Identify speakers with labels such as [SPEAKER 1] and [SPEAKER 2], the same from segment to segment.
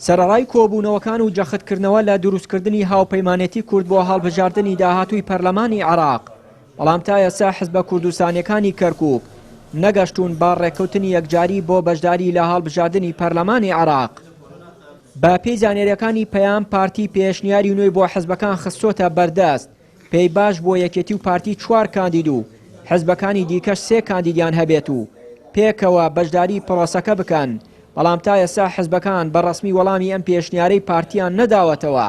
[SPEAKER 1] سەرەڕای کۆبوونەوەکان و جەختکردنەوە لە دروستکردنی هاوپەیمانێتی کورد بۆ هەڵبژاردنی داهاتووی پەرلەمانی عێراق، بەڵام تا ئێستا حزبە کوردستانییەکانی کەرکووک نەگەشتوون بە ڕێککەوتنی یەکجاری بۆ بەشداری لە هەڵبژاردنی پەرلەمانی عێراق. بە پێی زانیارییەکانی پەیام، پارتی پێشنیاری نوێی بۆ حزبەکان خستۆتە بەردەست، پێی باش بووە یەکێتی و پارتی چوار کاندید و حزبەکانی دیکەش سێ کاندیدیان هەبێت و پێکەوە بەشداری پرۆسەکە بکەن، بەڵام تا ئێستا حزبەکان بە ڕەسمی وەڵامی ئەم پێشنیارەی پارتیان نەداوەتەوە.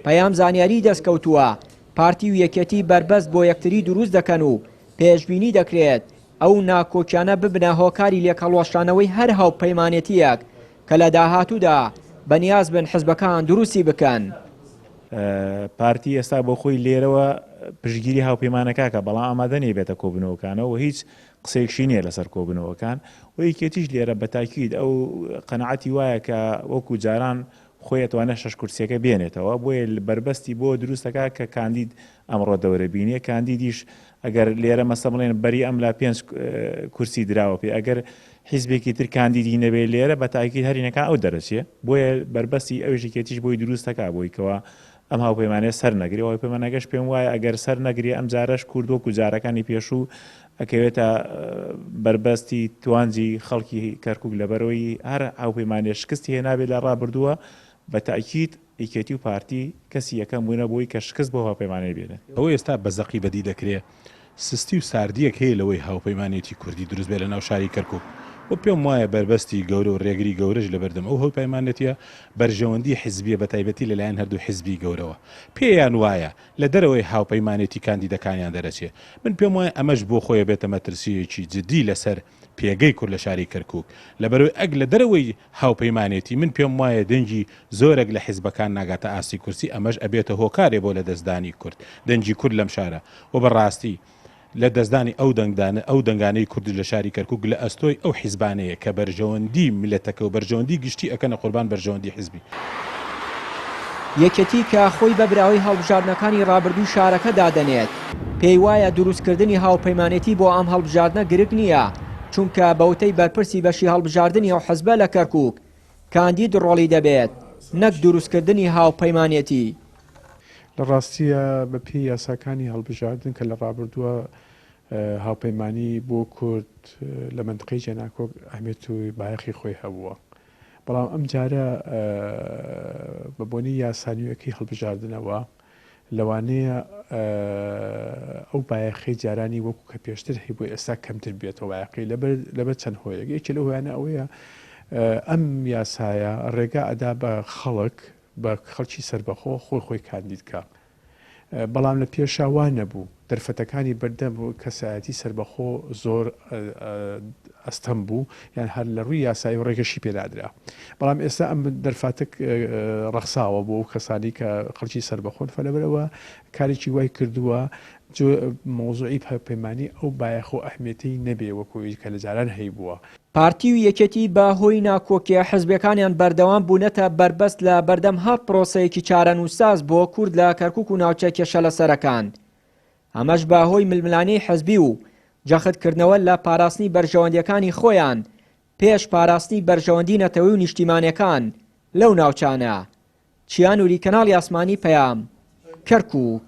[SPEAKER 1] پەیام زانیاری دەستکەوتووە، پارتی و یەکێتی بەربەست بۆ یەکتری دروست دەکەن و پێشبینی دەکرێت ئەو ناکۆکیانە ببنە هۆکاری لێکهەڵوەشانەوەی هەر هاوپەیمانێتییەک کە لە داهاتوودا بەنیاز بن حزبەکان دروستی بکەن.
[SPEAKER 2] پارتی ئێستا بۆ خۆی لێرەوە پشتگیری هاوپەیمانەکە بەڵام ئامادە نییە بێتە کۆبوونەوەکانەوە و هیچ قسەیەکشی نییە لەسەر کۆبوونەوەکان و یەکێتیش لێرە بە تاکید ئەو قەناعەتی وایە کە وەکو جاران خۆی ئەتوانێت شەش کورسیەکە بێنێتەوە بۆیە بەربەستی بۆ دروست دەکات کە کاندید ئەمڕۆ دەورە بینێ کاندیدیش ئەگەر لێرە مەسە بڵێن بەری ئەم لا پێنج کورسی دراوە پێ ئەگەر حیزبێکی تر کاندیدی نەبێ لێرە بە تاکید هەرینەکان ئەو دەرەچێ بۆیە بەربەستی ئەویش یەکێتیش بۆی دروست دەکا بۆی کەوا ئەم هاوپەیمانەیە سەر نەگرێ و هاوپەیمانەکەش پێم وایە ئەگەر سەر نەگرێ ئەم جارەش کورد وەکو جارەکانی پێشوو ئەکەوێتە بەربەستی توانجی خەڵکی کەرکوک لەبەرئەوەی هەر هاوپەیمانێ شکستی هێنابێ لە ڕابردووە بە تەئکید یەکێتی و پارتی کەسی یەکەم بوونە بۆی کە شکست بەو هاوپەیمانەیە بێنن.
[SPEAKER 3] ئەوەی ئێستا بە زەقی بەدی دەکرێ سستی و ساردییەک هەیە لەوەی هاوپەیمانێتی کوردی دروست بێت لەناو شاری کەرکوک و پێم وایە بەربەستی گەورە و رێگری گەورەش لەبەردەم ئەو هەوپەیمانێتیە بەرژەوەندی حزبیە بەتایبەتی لەلایەن هەردوو حزبی گەورەوە پێیان وایە لە دەرەوەی هاوپەیمانێتی کاندیدەکانیان دەرەچێ من پێم وایە ئەمەش بۆ خۆی ئەبێتە مەترسییەکی جدی لەسەر پێگەی کورد لە شاری کەرکوک لەبەرئەوەی ئەگ لە دەرەوەی هاوپەیمانێتی من پێم وایە دەنگی زۆرێک لە حیزبەکان ناگاتە ئاستی کورسی ئەمەش ئەبێتە هۆکارێ بۆ لەدەستدانی کورد دەنگی کورد لەم شارە و بە ڕاستی لە دەستدانی ئەو دەنگدانە ئەو دەنگانەی کوردش لە شاری کەرکوک لە ئەستۆی ئەو حیزبانەیە کە بەرژەوەندی میللەتەکە و بەرژەوەندی گشتی ئەکەنە قوربان بەرژەوەندی حیزبی.
[SPEAKER 1] یەکێتی کە خۆی بە براوەی هەڵبژاردنەکانی ڕابردووی شارەکە دادەنێت، پێی وایە دروستکردنی هاوپەیمانێتی بۆ ئەم هەڵبژاردنە گرگ نییە، چونکە بەوتەی بەرپرسی بەشی هەڵبژاردنی ئەو حزبە لە کەرکوک، کاندید ڕۆڵی دەبێت نەک دروستکردنی هاوپەیمانێتی.
[SPEAKER 4] لە ڕاستییا بە پێی یاساکانی هەڵبژاردن کە لە ڕابردووە هاوپەیمانی بۆ کورد لە مەنتقەی جێناکۆک ئەهمیەت و بایەخی خۆی هەبووە بەڵام ئەم جارە بە بۆنەی یاسا نوێکەی هەڵبژاردنەوە لەوانەیە ئەو بایەخەی جارانی وەکو کە پێشتر هەیبوو ئێستا کەمتر بێتەوە بایەخەکەی لەبەر لەبەر چەند هۆیەک یەکێ لەو هۆیانە ئەوەیە ئەم یاسایە ڕێگا ئەدا بە خەڵک بە خەڵکی سەربەخۆ خۆی خۆی کاندید کا بەڵام لە پێشا وا نەبوو، دەرفەتەکانی بەردەم کەسایەتی سەربەخۆ زۆر ئەستەم بوو، یان هەر لە ڕووی یاسایی و ڕێگەشی پێ نادرا. بەڵام ئێستا ئەم دەرفاتە ڕەخساوە بۆ ئەو کەسانەی کە خەڵکی سەربەخۆن، فەلەبەرئەوە کارێکی وای کردووە مەوزوعی هاوپەیمانی ئەو بایەخ و ئەهمیەتەی نەبێ وەکو کە لە جاران هەیبووە.
[SPEAKER 1] پارتی و یەکێتی بە هۆی ناکۆکیە حزبیەکانیان بەردەوام بوونەتە بەربەست لە بەردەم هەر پرۆسەیەکی چارەنووسساز بۆ کورد لە کەرکوک و ناوچە کێشەلەسەرەکان ئەمەش بە هۆی ململانێی حزبی و جەختکردنەوە لە پاراستنی بەرژەوەندیەکانی خۆیان پێش پاراستنی بەرژەوەندی نەتەوەی و نیشتیمانیەکان لەو ناوچانە. چیا نوری کەناڵی ئاسمانی پەیام، کەرکوک.